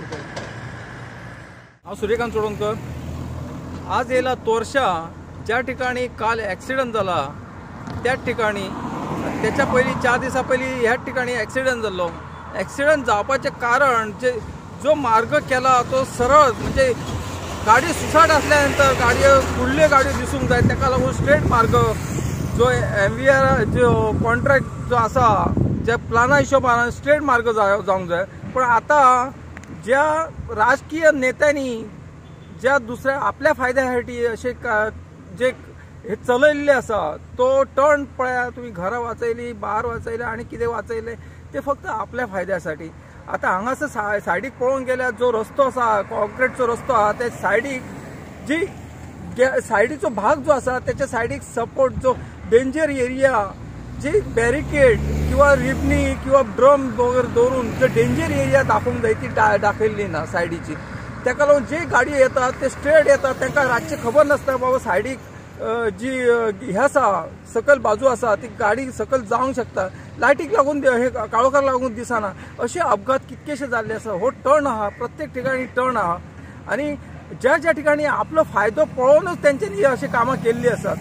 करता. हांव सूर्यकांत चोडणकर. आज येयला तोरशा, ज्या ठिकाणी काल ॲक्सिडंट जाला त्याच ठिकाणी, त्याच्या पयलीं 4 दिसां पयलीं ह्याच ठिकाणी ॲक्सिडंट जाल्लो. ॲक्सिडंट जावपाचें कारण जे जो मार्ग केला तो सरळ, म्हणजे गाडी सुसाट असल्या नंतर गाडयो फुडल्यो गाडयो दिसूंक जाय, ताका लागून स्ट्रेट मार्ग जो MVR जो कॉन्ट्रॅक्ट जो आसा ज्या प्लाना हिशोबान स्ट्रेट मार्ग जावंक जाय. पण आतां ज्या राजकीय नेत्यांनी ज्या दुसऱ्या आपल्या फायद्यासाठी अशे जे हे चलयल्ले आसा तो टर्न पळया तुमी, घरां वाचयली, बार वाचयले आनी कितें वाचयलें ते फक्त आपल्या फायद्यासाठी. आतां हांगासर सायडीक पळोवंक गेल्यार जो रस्तो आसा कॉन्क्रीटचो रस्तो आसा त्या सायडीक जी सायडीचो भाग जो आसा त्याच्या सायडीक सपोर्ट जो डेंजर एरिया जी बॅरिकेड किंवा रिबनी किंवा ड्रम वगैरे दवरून जो डेंजर एरिया दाखोवंक जाय ती दाखयल्ली ना सायडीची. ताका लागून जे गाडी येतात ते स्ट्रेट येतात, तांकां रातची खबर नासता बाबा सायडीक जी हे आसा सकयल बाजू आसा ती गाडी सकयल जावंक शकता, लायटीक लागून हे काळोखाक लागून दिसना. अशे अपघात कितकेशे जाल्ले आसा. हो टर्न आहा, प्रत्येक ठिकाणी टर्न आहा आनी ज्या ज्या ठिकाणी आपलो फायदो पळोवनूच तेंच्यांनी अशी कामां केल्ली आसात.